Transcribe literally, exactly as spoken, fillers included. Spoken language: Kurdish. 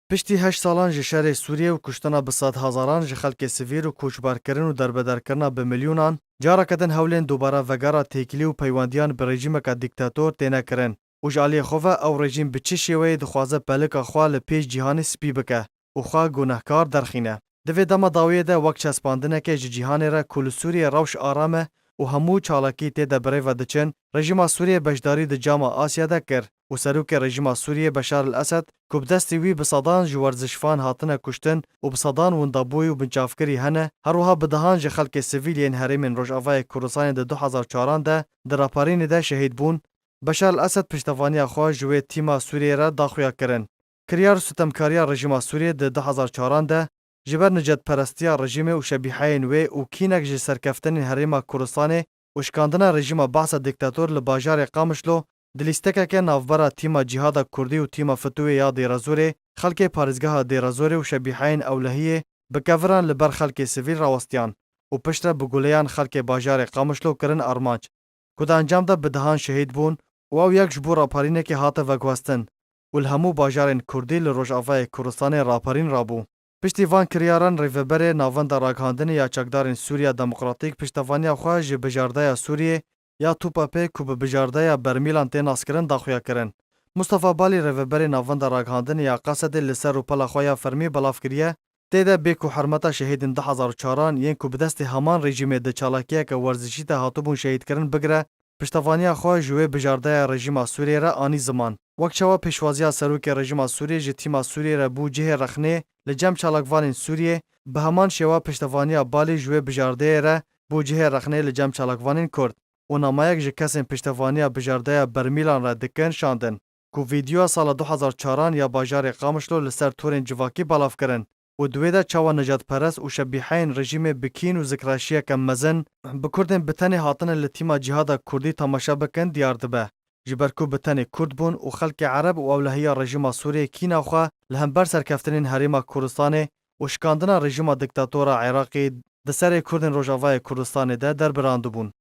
Piştî heşt salan ji şerê Sûriyê û kuştina bi sedhezaran ji xelkê sivîl û koçberkirin û derbederkirina bi milyonan, careke din hewlên dubare vegera têkilî û peywendiyan bi rejîmeke dîktator têne kirin û ji aliyê xwe ve ew rejîm bi çi şêweyê dixwaze pelika xwe li pêş cîhanê spî bike û xwe gunehkar derxîne. Di vê dema dawiyê de wek çespandinekê ji cîhanê re ku li Sûriyê rewş aram e û hemû çalakî tê de bi rê ve diçin, rejîma Sûriyê beşdarî di Cama Asya de kir û serokê rejîma Sûriyê Beşar el Esed ku bi destê wî bi sedan ji werzişvan hatine kuştin û bi sedan windabûyî û binçavkirî hene, her wiha bi dehan ji xelkê sivîl yên herêmên Rojavayê Kurdistanê di du hezar çaran de di raparînê de şehîd bûn, Beşar el Esed piştevaniya xwe ji wê tîma Sûriyê re daxuya kirin. Kiryar û sitemkariya rejîma Sûriyê di du hezar çaran de ji ber nicetperestiya rejîmê û şebîheyên wê û kînek ji serkeftinên Herêma Kurdistanê û şikandina rejîma Behsa dîktator li bajarê Qamişlo di lîstekeke navbera tîma Cîhada Kurdî û tîma Fitûyê ya Dêrezorê xelkê parêzgeha Dêrezorê û şebîheyên ewlehiyê bi keviran li ber xelkê sivîl rawestiyan û piştre bi guleyan xelkê bajarê Qamişlo kirin armanc, ku di encam de bi dehan şehîd bûn û ew yek ji bo raparînekê hate veguhestin û li hemû bajarên Kurdî li Rojavayê Kurdistanê raparîn rabû. Piştî van kiryaran Rêveberê Navenda Ragihandinê ya Çekdarên Sûriya Demokratîk piştevaniya xwe ji Bijardeya Sûriyê ya TUPAPê ku bi Bijardeya Bermîlan tê naskirin daxuya kirin. Mustafa Balî Rêveberê Navenda Ragihandinê ya Qesedê li ser rûpela xwe ya fermî belav kiriye, tê de bê ku hurmeta şehîdên du hezar û çaran yên ku bi destê heman rejîmê di çalakiyeke werzişî de hatibûn şehîdkirin bigire, piştevaniya xwe ji wê bijardeya rejîma Sûriyê re anî ziman. Wek çawa pêşwaziya serokê rejîma Sûriyê ji tîma Sûriyê re bû cihê rexnê li cem çalakvanên Sûriyê, bi heman şêwa piştevaniya Balî ji wê bijardeyê re bû cihê rexnê li cem çalakvanên Kurd û namayek ji kesên piştevaniya bijardeya Bermîlan re dikin şandin, ku vîdyoya sala du hezar çaran ya bajarê Qamişlo li ser torên civakî belav kirin û di wê de çawa nijadperest û şebîheyên rejîmê bi kîn û zikraşiyeke mezin bi Kurdên bi tenê hatine li tîma Cîhada Kurdî temaşe bikin diyar dibe. Ji ber ku bi tenê Kurd bûn û xelkê Ereb û ewlehiya rejîma Sûriyê kîna xwe li hember serkeftinên Herêma Kurdistanê û şikandina rejîma diktatora Iraqê di serê Kurdên Rojavayê Kurdistanê de derbirandibûn.